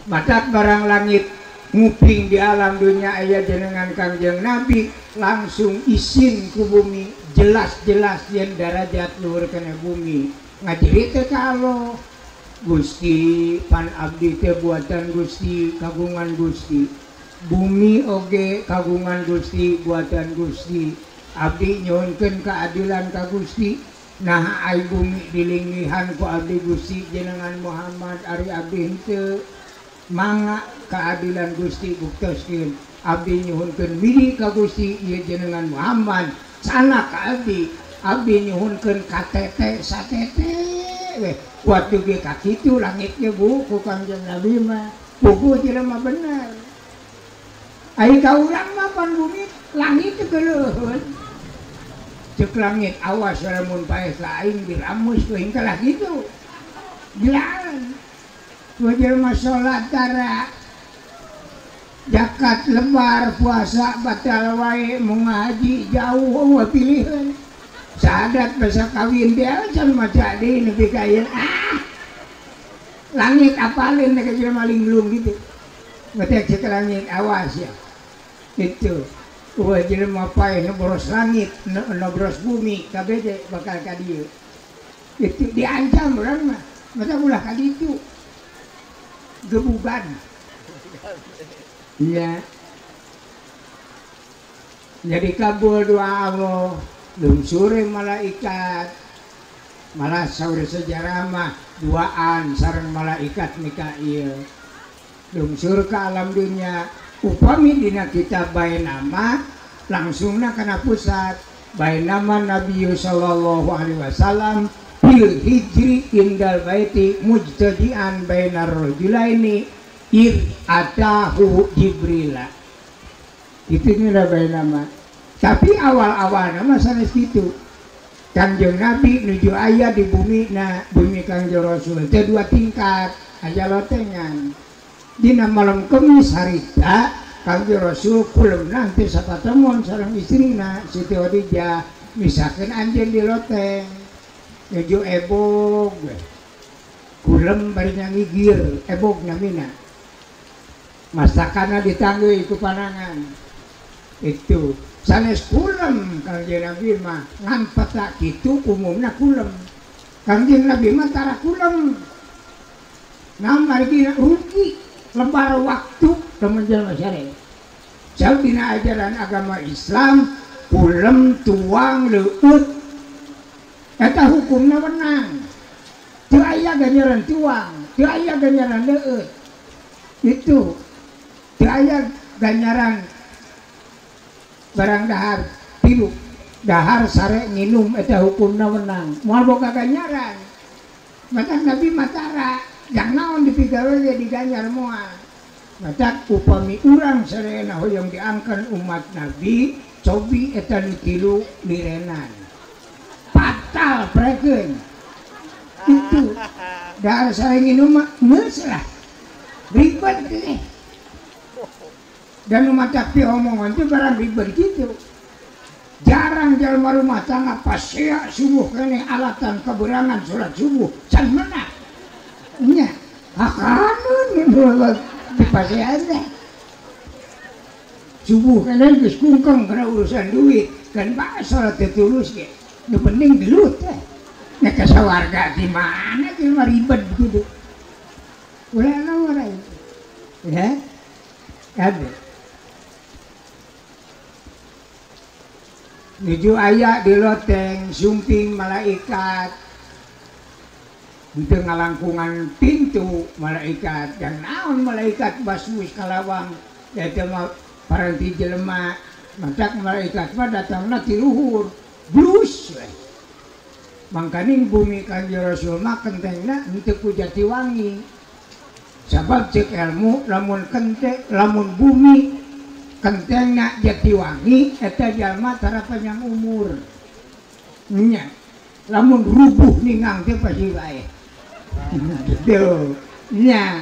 Matak barang langit nguping di alam dunia aya jenengan Kangjeng Nabi langsung isin ku bumi jelas-jelas yen darajat luhur kana bumi ngacerita ka Allah Gusti pan abdi teh buatan Gusti kagungan Gusti bumi oge kagungan Gusti buatan Gusti abdi nyuhunkeun keadilan ka Gusti nah ai bumi dilinggihan ku abdi Gusti jenengan Muhammad ari abdi henteu mangga keadilan Gusti buktoskeun abdi nyuhunkeun widi ka Gusti ieu jenengan Muhammad sana ka abdi abdi nyuhunkeun katete satete weh waktu ge ka kitu langit ge bu ku Kangjeng Nabi mah buku jelema bener ai ka urang mah pan bumi langit teh geuleuheun ceuk langit awas lamun paeh ka aing diramus ku hingkalah kitu jelas jelema salat tara zakat lebar puasa batal wae mau ngaji jauh eueuh pilihan sahadat basa kawin dia can maca deui nepi ka ieu ah langit apalin ka jelema linglung gitu ngetek cek langit awas ya itu eueuh jelema paeh nu boros langit nu boros bumi kabeh teh bakal ka dieu itu diancam urang mah mata ulah ka ditu gebugan ya jadi kabul doa Allah lungsure malaikat malah saur sejarah mah duaan sareng malaikat Mikail lungsur ke alam dunia upami dina kitab bae nama langsungna kana pusat bae nama Nabi sallallahu alaihi wasallam fil hijri indal baiti mujtadian bainar rajulaini id atahu jibrila itu nira bae nama tapi awal-awal nama sanes kitu Kangjeng Nabi nuju aya di bumi na bumi Kangjeng Rasul teh dua tingkat aya lotengan dina malam Kemis harita Kangjeng Rasul kulemna teh sapatemon sareng istrina Siti Khadijah misakeun anjeun di loteng nuju ebog kulem bari ngigir ebog namina masakana ditanggui ku panangan itu sanes kulem Kangjeng Nabi mah ngan peta kitu umumna kulem Kangjeng Nabi mah tara kulem nah margi rugi lebar waktu temen jelema sare jauh dina ajaran agama Islam kulem tuang leueut eta hukumna wenang teu aya ganjaran tuang teu aya ganjaran leueut itu teu aya ganjaran barang dahar tilu dahar sare nginum eta hukumna wenang moal boga ganjaran matak Nabi matara jang naon dipigawe ge diganjar moal matak upami urang sarena hoyong diangkeun umat Nabi cobi eta nu tilu lirenan batal prekeun itu dahar sare nginum mah geus lah ribet teh dan rumah tapi omongan itu barang ribet gitu jarang jelma rumah tangga pasea subuh kene alatan keberangan sholat subuh can menak nya hakanun di pasea teh subuh kene geus kungkeng kana urusan duit kan bae sholat teh tulus ge nu penting gelut teh nya ka sawarga di mana jelema ribet gitu ulah naon ya ada nuju aya di loteng sumping malaikat henteu ngalangkungan pintu malaikat dan naon malaikat basmus kalawang eta mah paranti jelema matak malaikat mah datangna ti luhur blus we mangkaning bumi Kangjeng Rasul mah kentengna henteu ku Jatiwangi sabab cek ilmu lamun kente lamun bumi kentengna Jatiwangi eta jalma tara panjang umur nya lamun rubuh ningang teh pasti bae gitu nya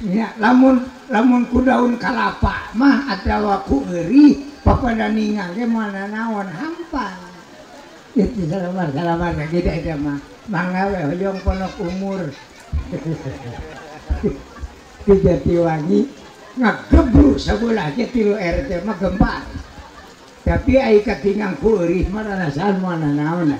nya lamun lamun ku daun kalapa mah atawa ku eurih papada ningang ge moal nanaon hampang itu salaman-salaman gitu eta mah mangga we hoyong ponok umur. Di Jatiwangi ngagebru sabelah ge 3 RT mah gempar. Tapi ai katingang ku eurih mah rarasaan moal nanaon.